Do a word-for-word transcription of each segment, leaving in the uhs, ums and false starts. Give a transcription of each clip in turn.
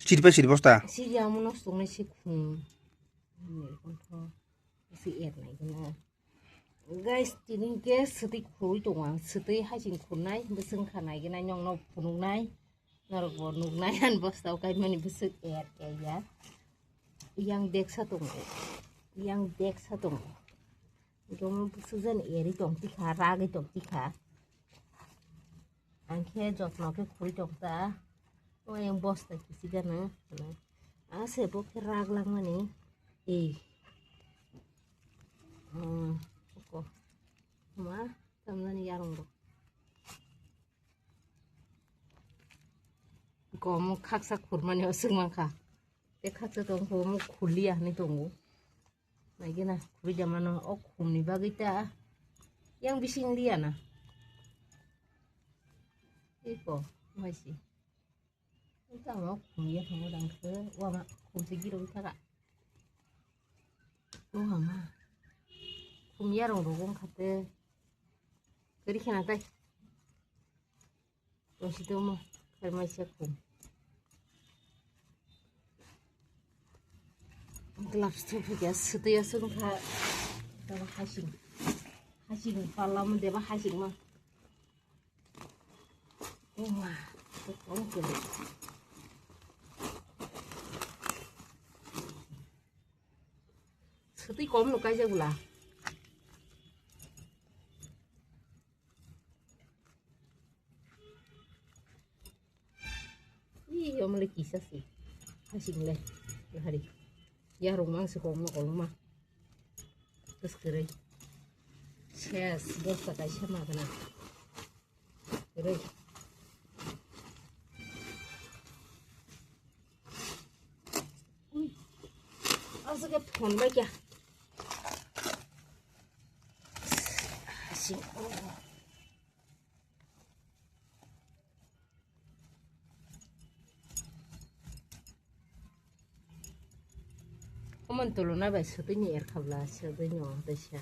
Siripai siri bosta. Siri amo nosto wngnai se khum. Ani kontho se ernai gana. Guys, tini ke swtwi khurwi tongo ang. Swtwi hasing khurnai, bwswng kha nai gana, nokno phunuknai. Norok bo nuknai, ani bosta o kaimani bwswk er, er ya. Yang deksa tongo. Yang deksa tongo. Jomo bwswk jani eri tong tikha, ragwi tong tikha. Ang khe jotno khe khurwi tong ta. O yang bosta kisi gana. Ase bo khe rak langmani. Ei. Hmm, ko. Ma, tamjani yarong rok. Komo khaksa khurmani o swk mankha. Te khaksa tong komo khuliya hinwi tongo. Naigena khuri jamano o khumni bagwi ta yang bising liya na. Iko maisi. Ita mo khumya thango dang khe wama khumse giro thaka. O ama. Khumya rong rogo khate. Kari khena tai. Tongsi tongmo, kharmai se khum. Gloves thupikya swtwi aswk wngkha. Tabo hasing. Hasing pala mo deba hasing ma. Oma, to kong kele. Swtwi kom no kaijak bwla. Ih, omle kisa si. Hasing le. Hari. Ya rong mang si kong no kolong ma. Terus kere. Ses, bosta kaisa ma kena. Kere. Ui. Asa ke phone bai kya. Hasing. Oman tuluna bai sotini erkhabla sotini o tesa.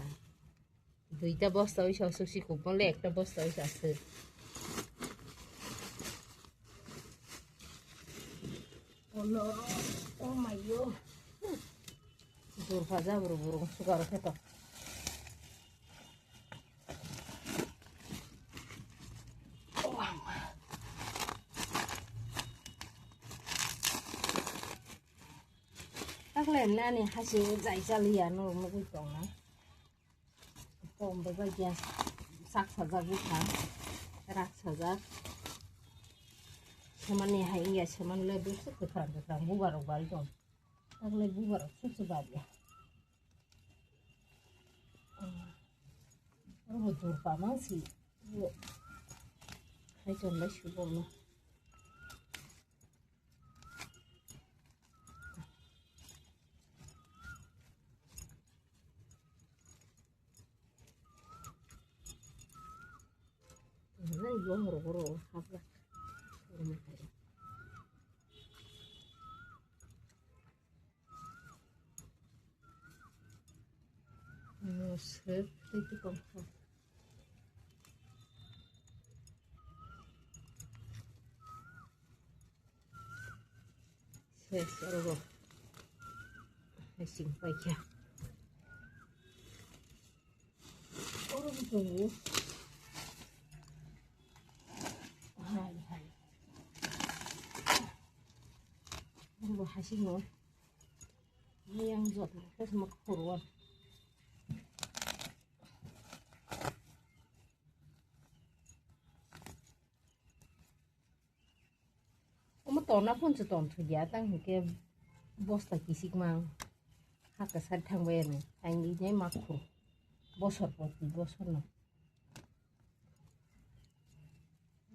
Duita bosta oi sa susi kupon le ekta bosta oi sa se. Oh no. Oh my God. Dur phaja buru buru sukar kheto. Takle nani hasi jai chaliya no mugwi tongna. Tom bebak ya sak sajak bwkha rak sajak. Semani hai ya seman le bwswk kwkhwrang kwkhwrang bubar rok bari tong. Takle bubar rok suk suk bari ya. Oro bo jor pamang si. Hai chonlai subong no. Yong rok oro hapjak. Mo sep tei tei tongkha. Ses oro bo. Hasing paikha. Oro bo tongo. Hai, hai. Oro bo hasingo. Yang jot, terus mak purwan. Omo tonna phone se ton thugya, tang hwnkhe bosta kisikma haka sari thangbai ano. Ang ijai makhu bosor poti bosor no.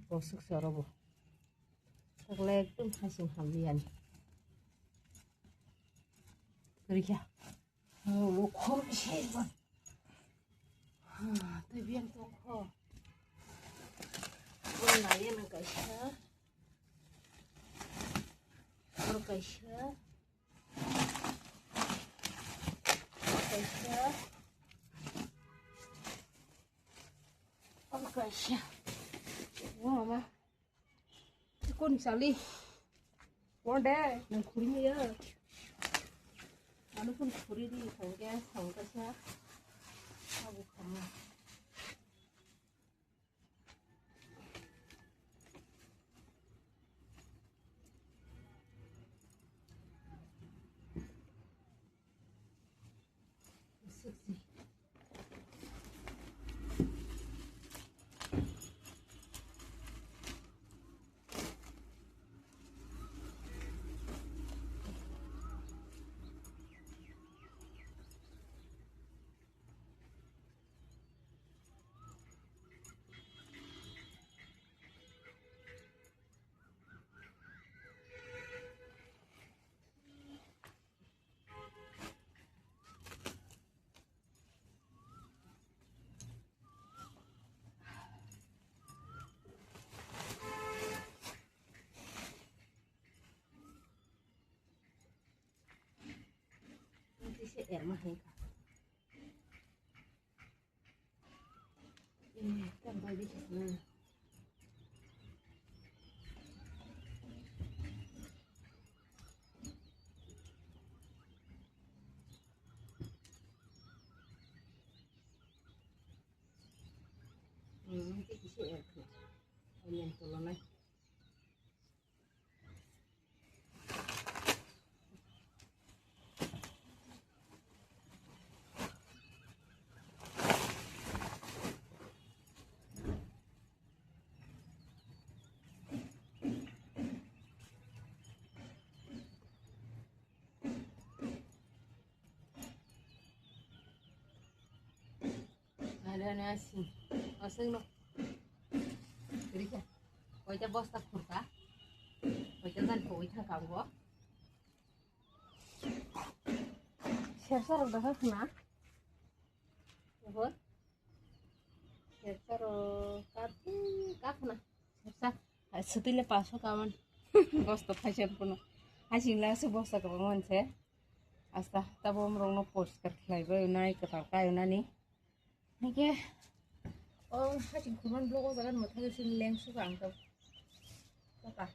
Boswk se oro bo. Takle ekdom hasing hamli ani. Rikha. Mulo khorwi se ba. Ha, tei biyang tongkho. Oro naiya nang kaisa. Oro kaisa. Oro kaisa. Oro kaisa. O mama. Kun sali. Mo de, nang khuri ni yo. Anu pun khuri di, thang ke, thang ke sa. Abu khama. Ini sih air mah ya. Eh, tambah di sana. Hmm, ini sih air mah. Ini yang tolong eh. Ada nasi. Asing no. Rika. Koita bosta khurka. Koita jan koi thang kanggo. Sersa rok dakha khna. Oho. Sersa rok kap, kap khna. Sersa. Sutile paso kawan. Bosta phaisen puno. Asing la su bosta kawan se. Asta tabo omrokno poriskar khlaibai nai kwtal kainani. Hingke o haching khurman blogo jagan mwthai sini leng suka ang tau. Kaka.